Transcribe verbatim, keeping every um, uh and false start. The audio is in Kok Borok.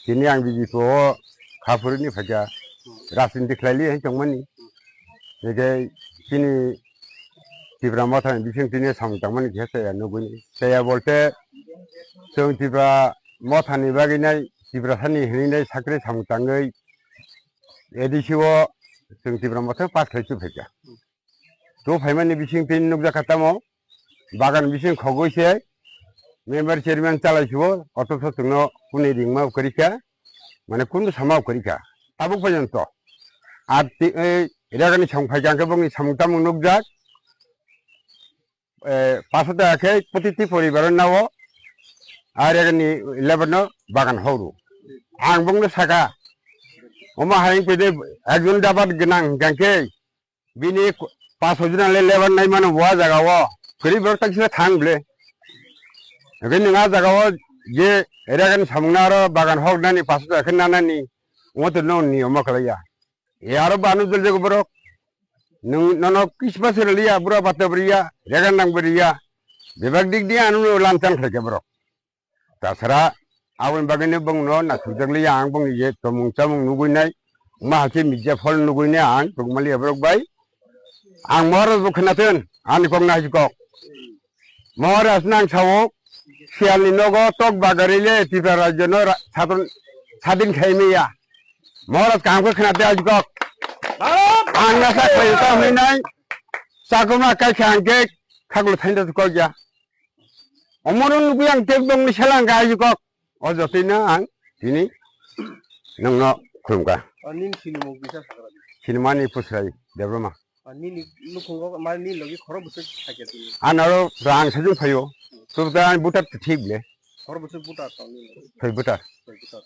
Tini ang B J P o kha phuruni phaikha, rajniti khlaili hai tongmani. Hingkhe chini Tipra Mothani bising tini samung tangmani khe chaya nugwini. Chaya bolte chwng Tipra Mothani bagwi nai, Tiprasani hinwi nai sakri samung tangwi A D C o chwng Tipra Motha pass khlai chuphaikha. To phaimani bising tini nukjakha tamo, bagan bising khogwi se member chairman chalai suo, othocho chwngno kuni ringma kwrwikha, mane kunu sama kwrwikha. Tabuk porjonto. Ar ti-, ei, rega ni samung phaikha hwnkhe bongni samung tamung nukjak. Eh, paso taka khe protiti poribaro nao, ar rega ni lebar no bagan horo. Ang bongno saka, omo hai wngphaide ekjon dabat gwnang hwnkhe, bini paso jona le lebar nai mano bo a jaga o. Kwrwi borok tak sila thang ble. Hwnkhe nwng a jaga o je rega ni samung no aro bagan hok nani paso taka khe nanani, omo to no ni omo kwlaiya. E aro banu jol jago borok. Nwng nono kisba se liya, bura bata beriya, rega nang beriya. Bebak dik di anu no lamchang khlai khe borok. Tasara aboni bagwi no bongno na sujak liya ang bongni je tomung chamung nugwi nai. Ma hachi media phol nugwi nai ang tongma liya borok bai. Ang moro bo khna ten ani kok na haji kok. Maharaj nang sao, siyalni nogo tok bagari le Tripura rajyo no ra-, sadon, sadin khai miya. Maharaj kaham khe khna de ajkok. Ang nasa khai ta hwnwi nai, chakuma kai khe ang khe khaglo thainda kok ya. Omono nugwi ang tek dongni selang ga ajkok. O jotoi no ang tini nongno khulumkha. O nini sinimung kisa sakra di. Sinimani Pusrai Debbarma. Ah, nini nukhungo mane nini logi khoro bwswk sakya tini? Anaro rang sajung phaio. Tubda ani butar thik le. Khoro bwswk butar tong nini? Soi butar. Soi butar.